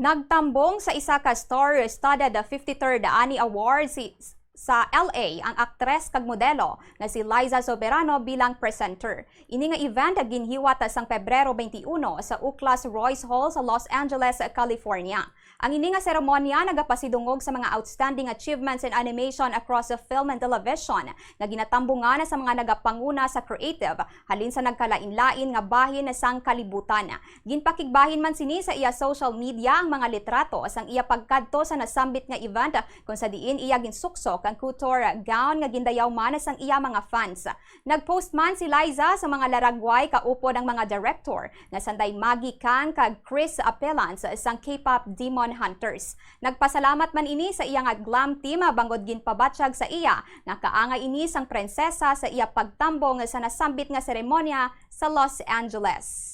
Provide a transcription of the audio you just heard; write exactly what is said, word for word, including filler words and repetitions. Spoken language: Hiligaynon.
Nagtambong sa isa ka star-studded fifty-third Annie Awards si, sa L A ang aktres kag modelo nga si Liza Soberano bilang presenter. Ini nga event ginhiwat sang Pebrero twenty-one sa Ooklas Royce Hall sa Los Angeles, California. Ang ini nga seremonya nagapasidungog sa mga outstanding achievements in animation across the film and television nga ginatambungan sa mga nagapanguna sa creative halin sa nagkalain-lain nga bahin sang kalibutan. Ginpakigbahin man sini sa iya social media ang mga litrato sang iya pagkadto sa nasambit nga event, kung sa diin iya ginsuksok ang couture gown nga gindayaw man sang iya mga fans. Nag-post man si Liza sa mga laragway kaupod ang mga director nga sanday Maggie Kang kag Chris Appelants sang K-pop Demon Hunters. Nagpasalamat man ini sa iya nga glam team bangod ginpabatyag sa iya nga kaangay ini sang prinsesa sa iya pagtambong sa nasambit nga seremonya sa Los Angeles.